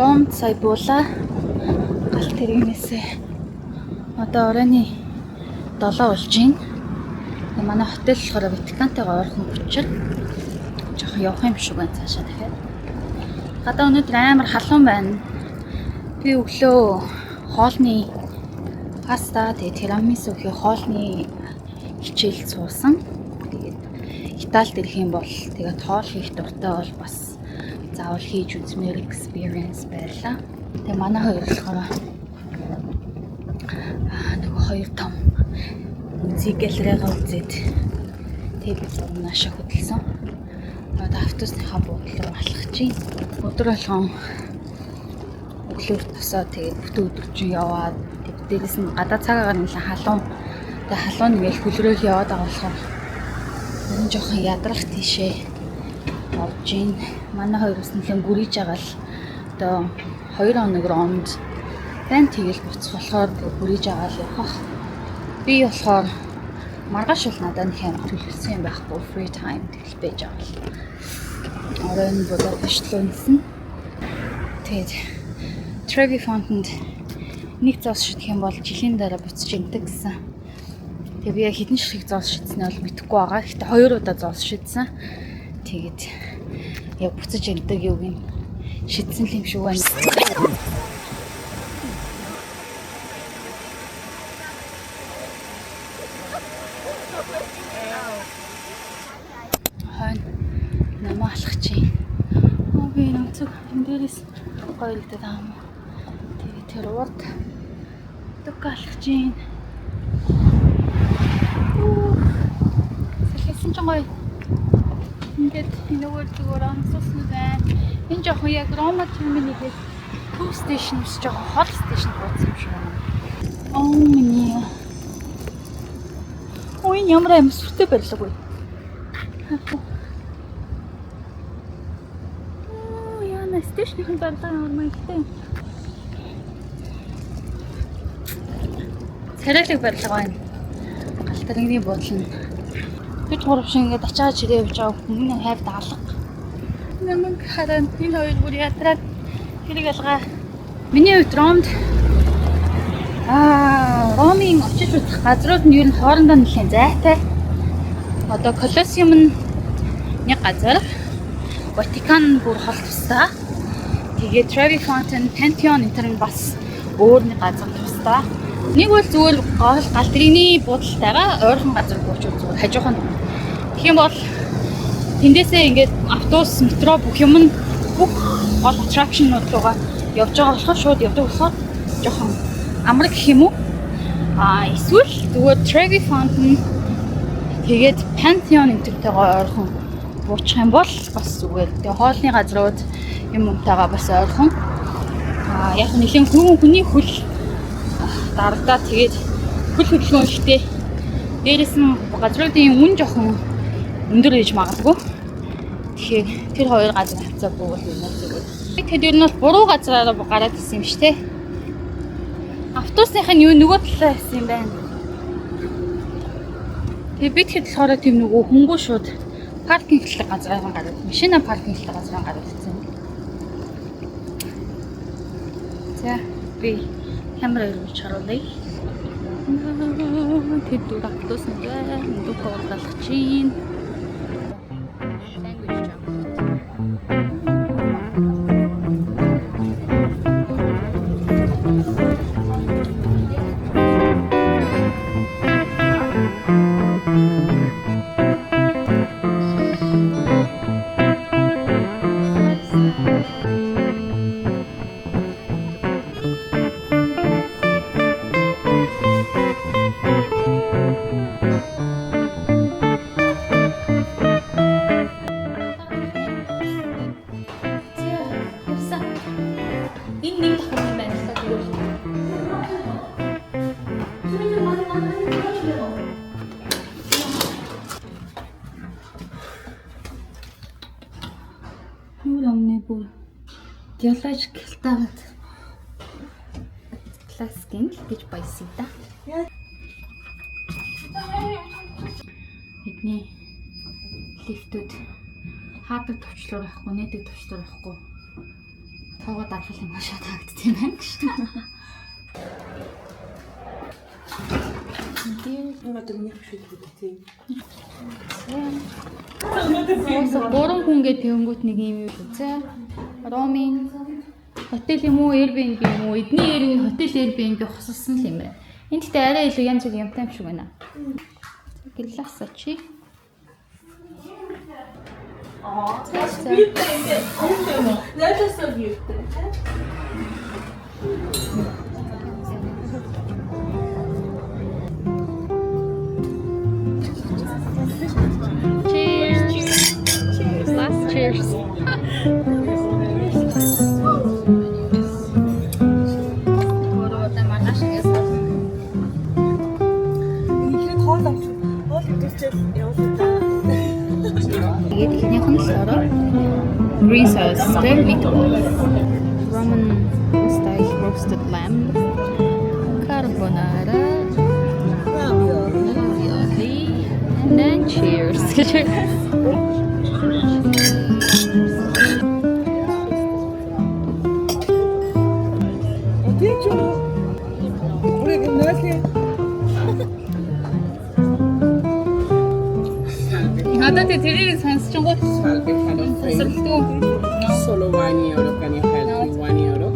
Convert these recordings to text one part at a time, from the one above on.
Ромд сая буулаа. Галт тэрэгнээсээ одоо оройн 7 болж байна. Тэгээ манай хотел болохоор Ватикантайгаа ойрхон учир жоохон явах юм шиг байна цаашаа дахиад. Гадаа өнөөдөр амар халуун байна. Би өглөө хоолны паста тэгээ тирамису гэх хоолны хичээл суусан. Тэгээд Италид ирэх юм бол тэгээд хоол хийх дуртай бол бас заавал хийж үзмээр experience байлаа. Тэгээ манай хоёр болохоор нөгөө хоёр том музей галерейгаа үзээд тэгээд бид наашаа хөдөлсөн. Одоо автобусныхаа буудлын руу алхаж чинь. Өдөр болгон өглөөр тосоо тэгээд бүтэн өдөр чинь яваад тэгээд дээрэс нь гадаа цаг агаар нэлээд халуун. Тэгээд халуун ингээл хөлрөөл яваад байгаа болохоор ер нь жоохон ядрах тийшээ явж гин. Манай хоёр бас нэлээд гүрийж байгаа л одоо 2 хоног Ромд байна, тэгэл буцах болохоор гүрийж байгаа л явах. Би болохоор маргааш бол надад нэг юм төлөвлөсөн юм байхгүй, free time тэгэл байж байгаа л. Оройн Будапешт руу нисэнэ. Тэгээд Trevi Fountain-д нэг зоос шидэх юм бол жилийн дараа буцаж эмдэг гэсэн. Тэгээ би яг хэдэн ширхэг зоос шидснээ бол мэдэхгүй байгаа. Гэхдээ 2 удаа зоос шидсэн. Тэгээд яг буцаж эмдэг юуг юм шидсэн л юм шиг байна. Хойно намаа алхах чинь. Оо би нэмцэг энэ дээрээс гоё л дээ юм. Тэгээд тэр урд дүк алхах чинь. Сэлсэн чинь гоё. Ингээд энэгээр зүгээр онцлсон байна. Энэ жоохон яг Рома Термини гээд төв station биш, жоохон хол station буусан юм шиг байна. Оо миний. Ой, ямар аим сүртэй барилга вэ? Оо яна station-ийн барилга ямар маягтай. Царайлаг барилга байна. Галт тэрэгний буудлын нь. Бид гурав шиг ингээд ачаа чирээ явж байгаа хүн хайрд алга. Намайг харан энэ хоёр бүр ядраад хэрэг алгаа. Миний хувьд Ромд Ромын очиж үзэх газрууд нь ер нь хоорондоо нэлээд зайтай. Одоо Колосеум нь нэг газар, Ватикан бүр хол тусдаа. Тэгээд Trevi Fountain, Pantheon энэ төр нь бас өөр нэг газар тусдаа. Нэг бол зүгээр гол галт тэрэгний буудалтайгаа ойрхон газар бууч зүгээр хажуухан. Тэгэх юм бол тэндээсээ ингээд автобус, метро бүх юм нь бүх гол attraction-ууд руугаа явж байгаа болохоор шууд явдаг болохоор жоохон амар гэх юм уу? Эсвэл зүгээр Trevi Fountain тэгээд Pantheon энтертэйгээ ойрхон буучих юм бол бас зүгээр. Тэгээ хоолны газрууд юм юмтайгаа бас ойрхон. Яг нэлийн хүний хөл дарагдаа тэгээд хөл хөдөлгөөн ихтэй. Дээрээс нь газруудын үн жоохон өндөр гэж магадгүй. Тэгэхээр тэр хоёр газар хавцаа буугал юм уу зүгээр. Тэгэхэд ер нь бол буруу газраараа гараад ирсэн юм шүү те. Автобусных нь юу нөгөө талаа ирсэн юм байна. Тэгээ бид хэд болохоор тийм нөгөө хөнгөө шууд паркинг талын газраар гараад, машина паркинг талын газраар гараад ирсэн. За би камера өргөж харуулъя. Тэр дүр автобус нь байна. Дүр уулзах чинь. Language jump. Явсан. Энэ нэг давхар юм байна л та тэгвэл. Нүр амны бүр гялаж гэлтаад классикийн л гэж баясъя да. Эдний лифтүүд хаадаг товчлуур байхгүй, нээдэг товчлуур байхгүй. Тоогоо даргал юм шууд харагдсан юм байна гэж. Энэ одоо миний хөшөөд үү тийм. Гурван хүн гээд тэгэнгүүт нэг юм юу зэ. Ромын хотел юм уу, Airbnb юм уу? Эдний Airbnb, хотел Airbnb хосолсон л юм байна. Энд гэхдээ арай илүү янз бүрийн юмтай юм шиг байна. Гэлласа чи. Аа. За. That's so cute. Cheers. Cheers. Last cheers. Гурван маргааш ингээс Ихэд хоол авч хоол идүүлчихэл явуулаа та. Тэгээд эхнийх нь болохоор green sauce тэ meatballs. Roman style roasted lamb, carbonara, ravioli, and then cheers. Тийм ч юм уу? Үрэг нээлээ. Одоо тэ тэрийг сонсчихгоо Salve hello friend. тасралтгүй. Solo 1 euro. Can you help me? 1 euro.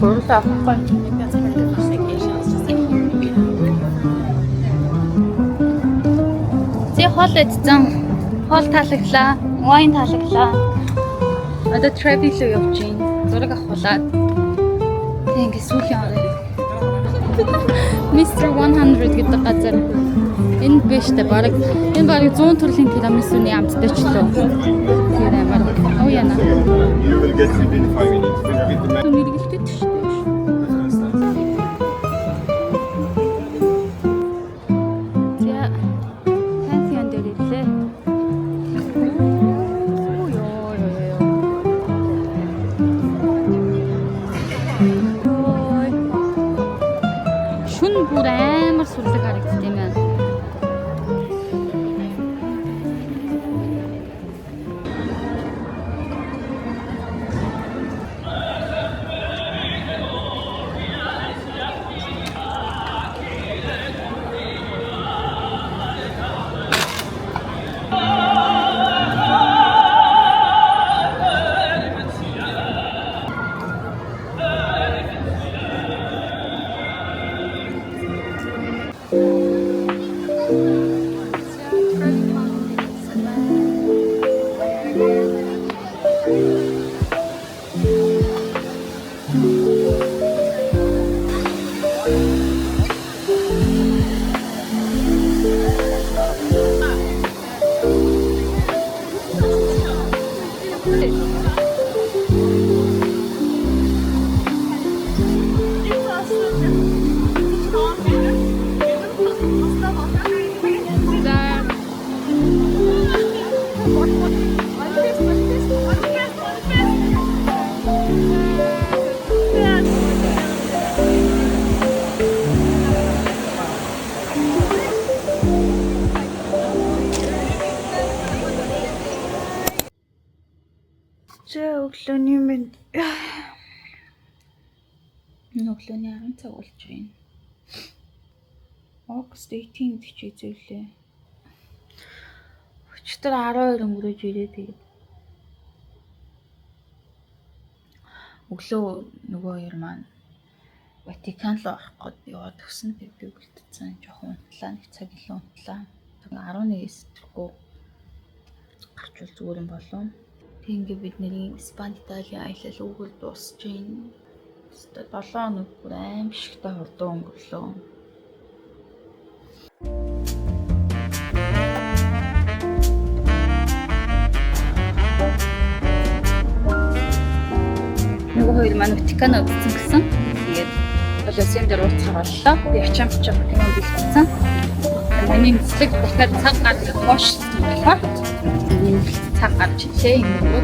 Гурлаа авахгүй. Зэ хоол идсэн. Хоол таалагдлаа. Wine таалагдлаа. Одоо Trevi руу явж гин. Зураг авахулаад. Тэг ингээ сүүлийн орой. Mr 100 гэдэг газар. Энэ биш тэ бараг энэ бараг 100 төрлийн тирамисуны амттай ч лөө. Тэр амар. Оо яна. You will get it in 5 minutes. When you get the menu, Мэргэлтэй шүү дээ. За Pantheon дээр ирлээ. Оо ёо ёо ёо. Ой. Шүн бүр амар сүрлэг харагдсан юм байна. За За өглөөний мэнд. Энэ өглөөний 10 цаг болж байна. August 18 гэж үзүүлээ. Өчигдөр 12 өнгөрөөж ирээ тэгээд өглөө нөгөө хоёр маань Ватикан руу орох гээд яваад өгсөн. Тэгээд би үлдсэн. Жохон унтлаа, нэг цаг илүү унтлаа. 11-ээс тэрхүү гарчвал зүгээр юм болов. Тэг ингээ бид нэрийн Испани, Италийн аялал үүгээр дуусж байна. Өстой 7 хоног бүр аимшигтай хурдан өнгөрлөө. Нөгөө хоёр маань Ватикан үзсэн гэсэн. Тэгээд Колосеум дээр ууцгаар боллоо. Би ачаан бичиг кино бэлтгэсэн. Миний нислэг дахиад цаг гарч хоошлсон болохоор нэмэлт цаг гарч ирлээ юм уу?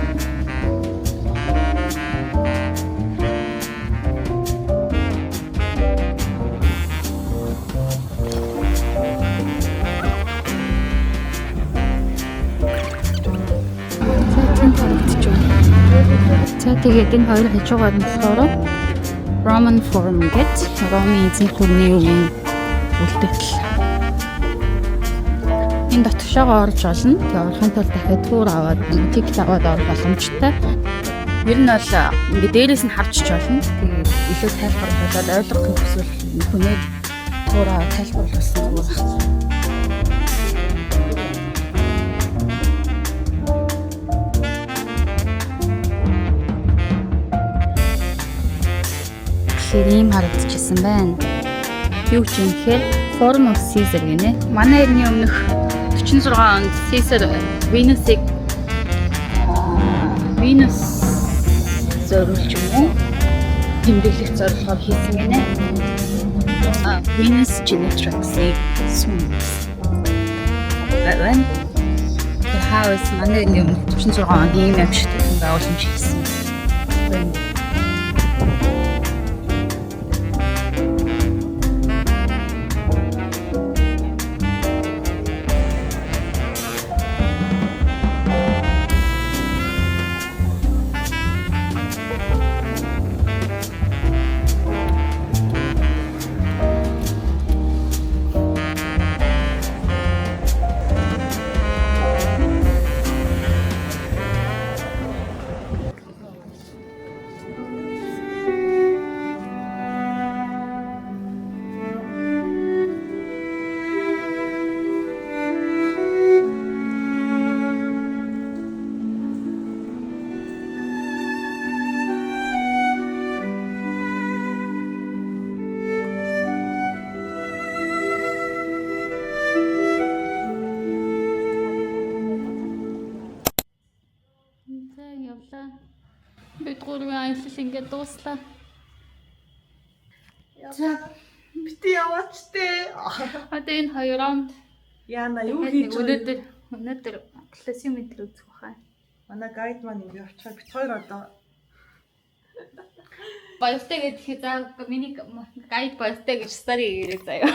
За, тэгээд энэ хоёр хажуугаар нь болохоор Roman Forum гэж Ромын эзэнт гүрний үеийн үлдэгдэл. Энэ дотгошоогоо орж олно. Тэгээ орохын тулд дахиад tour аваад, ticket аваад орох боломжтой. Ер нь бол ингээ дээрээс нь харж ч болно. Тэгээд илүү тайлбарлуулад ойлгохыг хүсвэл хүнээ tour аваад тайлбарлуулсан зүгээр байна. Тэгэхээр ийм харагдчихсан байна. Юу ч юм гэхээр Forum of Caesar гинэ. Манай эртний өмнөх 46 онд Caesar Venus-ыг Venus зориулж юм уу? Тэмдэглэх зорилгоор хийсэн гинэ. Venus Genetrix-ийг сүм байна. Тэр хаус манай эртний өмнөх 46 онд ийм юм шиг байгууламж хийсэн байна. За, явлаа. Бид гурвын аялал ингээд дууслаа. За. Бити яваач те. Одоо энэ хоёр ромд Яна юу дахиад хийж нэг өнөөдөр өнөөдөр Колосеум энэ үзэх баха. Манай guide маань ингэ явчихаар бит хоёр одоо Баяртай гэдэг за миний guide баяртай гэж story хийрээ заяа.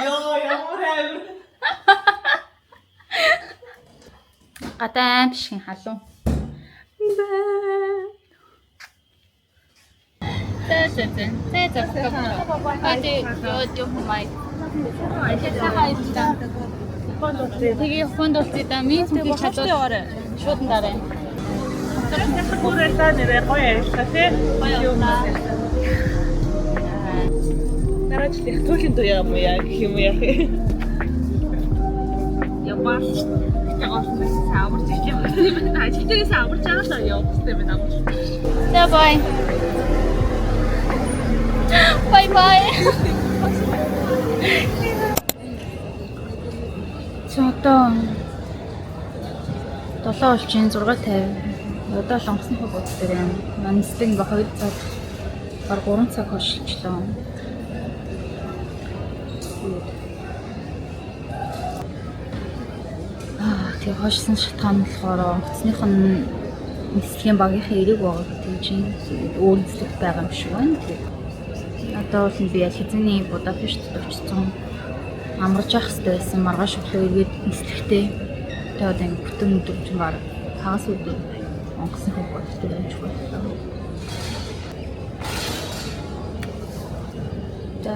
Йоо, ямар амир. Гадаа аим шиг халуун. За за за. За за. Одоо юу юу май. Тэгээ хонд уулзъя да. Миний цүнхийг чадвал шууд нь дараа. Бүрэлдээ нэрээ гоё ярьлаа тий. Гоё явлаа. Дараа жилийн туйлын дуу юм уу яа гэх юм уу яах юм. Ямар гэтээ гол нь амарч ирэх юм байна. Ажил дээрээс амарч байгаа л явах хэрэгтэй байна амарч. За, bye. Bye bye. За, одоо 7 болчин 6:50. Одоо л онгоцны хувь дээр юм. Манслын ингээ 2 цаг баг 3 цаг хойшлчлоо. Тэгээ хойшсон шалтгаан нь болохоор онгоцных нь нислэгийн багийнхын эрэг байгаа гэдэг чинь өөр нислэгт байгаа юм шиг байна. Тэгээд одоо бол би аль хэзээний Будапешт очсон. Амарч явах хэрэгтэй байсан. Маргааш өглөө эргээд нислэгтэй. Тэгээ одоо ингэ бүтэн өдөр чинь баг хагас өдөр онгоцны хувь бодолтой байж боллоо. За.